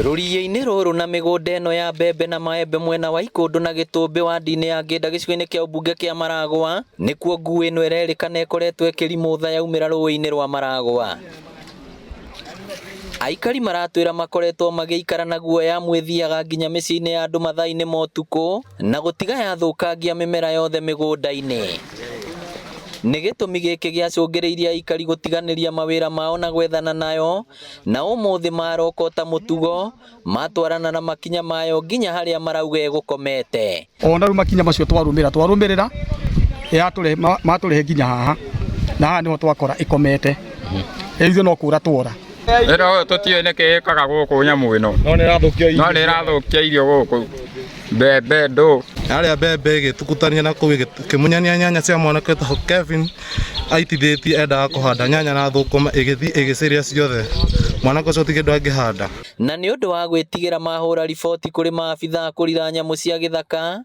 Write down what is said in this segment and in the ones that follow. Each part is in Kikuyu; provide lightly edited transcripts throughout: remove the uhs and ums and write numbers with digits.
Rũriĩ-inĩ rũrũ na mĩgũnda ĩno ya mbembe na maembe mwena wa Ikũndũ na Gĩtũmbĩ wadi-inĩ ya Ngĩnda gĩcigo-inĩ kĩa ũmbunge kĩa Maragwa nĩkuo ngui ĩno ĩrerĩkana ĩkoretwo ĩkĩrimũtha yaumĩra rũĩ-inĩ rwa Maragwa. Aikari maratwĩra makoretwo magĩikara na guoya amu ĩthiaga nginya mĩciĩ-inĩ ya andũ mathaa-inĩ ma ũtukũ na gũtiga yathũkangia mĩmera yothe mĩgũnda-inĩ. Nĩ gĩtũmi gĩkĩ gĩacũngĩrĩirie aikari gũtiganĩria mawĩra mao na gwethana nayo na ũmũthĩ maroka o ta mũtugo matwarana na makinya mayo nginya harĩa marauga ĩgũkomete. Ona rĩu makinya macio twarũmĩrĩra twarũmĩrĩra yatũrehe matũrehe nginya haha na haha nĩho twakora ĩkomete. Rĩu ithuĩ no kũra twora. Ĩno tũtiũĩ nĩkĩ ĩkaga gũkũ nyamũ ĩno. No nĩ ĩrathũkia irio. No nĩ ĩrathũkia irio gũkũ. Mbembe, ndũ. Yarĩa mbembe ĩgĩtukutania na kũu ĩkĩmunyania nyanya cia mwanake wĩtagwo Kevin aitithĩtie endaga kũhanda nyanya na thũkũma ĩgĩthiĩ ĩgĩcirĩa ciothe. Mwanake ũcio gũtirĩ kĩndũ angĩhanda. Na nĩ ũndũ wa gwĩtigĩra mahũra riboti kũrĩ maabitha a kũrira nyamũ cia gĩthaka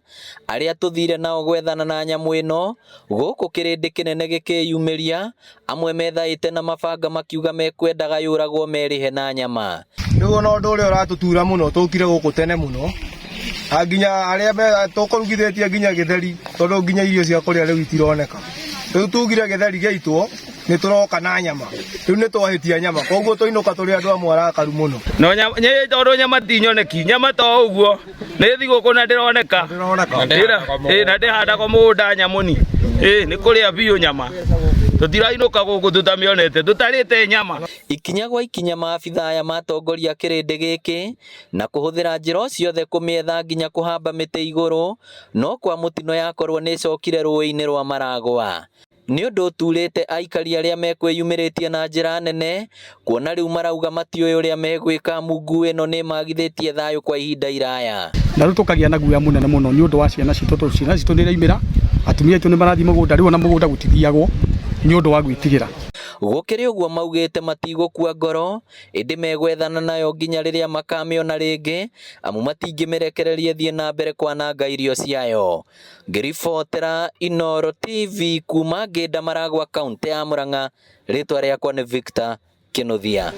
arĩa tũthire nao gwethana na nyamũ ĩno, gũkũ kĩrĩndĩ kĩnene gĩkĩyumĩria, amwe methaĩte na mabanga makiuga mekwendaga yũragwo merĩhe na nyama. Rĩu ona ũndũ ũrĩa ũratũtura mũno tũkire gũkũ tene mũno na nginya arĩa tũkũrugithĩtie nginya gĩtheri tondũ nginya irio cia kũrĩa rĩu itironeka. Rĩu tugire gĩtheri gĩaitwo nĩ tũroka na nyama, rĩu nĩ twahĩtia nyama koguo twainũka tũrĩ andũ amwe arakaru mũno. No tondũ nyama ti nyoneki, nyama to ũguo nĩ thigũkũ na ndĩroneka na ndĩhandagwo mũgũnda nyamũni nĩ kũrĩa biũ nyama tũtirainũka gũkũ tũtamĩonete tũtarĩte nyama. Ikinya gwa ikinya maabitha aya matongoria kĩrĩndĩ gĩkĩ na kũhũthĩra njĩra o ciothe kũmĩetha nginya kũhamba mĩtĩ igũrũ no kwa mũtino yakorwo nĩ ĩcokire rũĩ-inĩ rwa Maragwa. Nĩ ũndũ ũturĩte aikari arĩa mekwĩyumĩrĩtie na njĩra nene kuona rĩu marauga matiũĩ ũrĩa megwĩka amu ngui ĩno nĩ ĩmagithĩtie thayũ kwa ihinda iraya. Na rĩu tũkagĩa na guoya mũnene mũno nĩ ũndũ wa ciana citũ tondũ ciana citũ nĩ iraimĩra, atumia aitũ nĩ marathiĩ mũgũnda, rĩu ona mũgũnda gũtithiagwo nĩ ũndũ wa gwĩtigĩra. Gũkĩrĩ ũguo maugĩte matigũkua ngoro ĩndĩ megwethana nayo nginya rĩrĩa makamĩona rĩngĩ amu matingĩmĩrekereria ĩthiĩ na mbere kwananga irio ciayo. Ngĩribotera Inooro TV kuma Ngĩnda Maragwa kauntĩ ya Murang'a, rĩtwa rĩakwa nĩ Victor Kĩnuthia.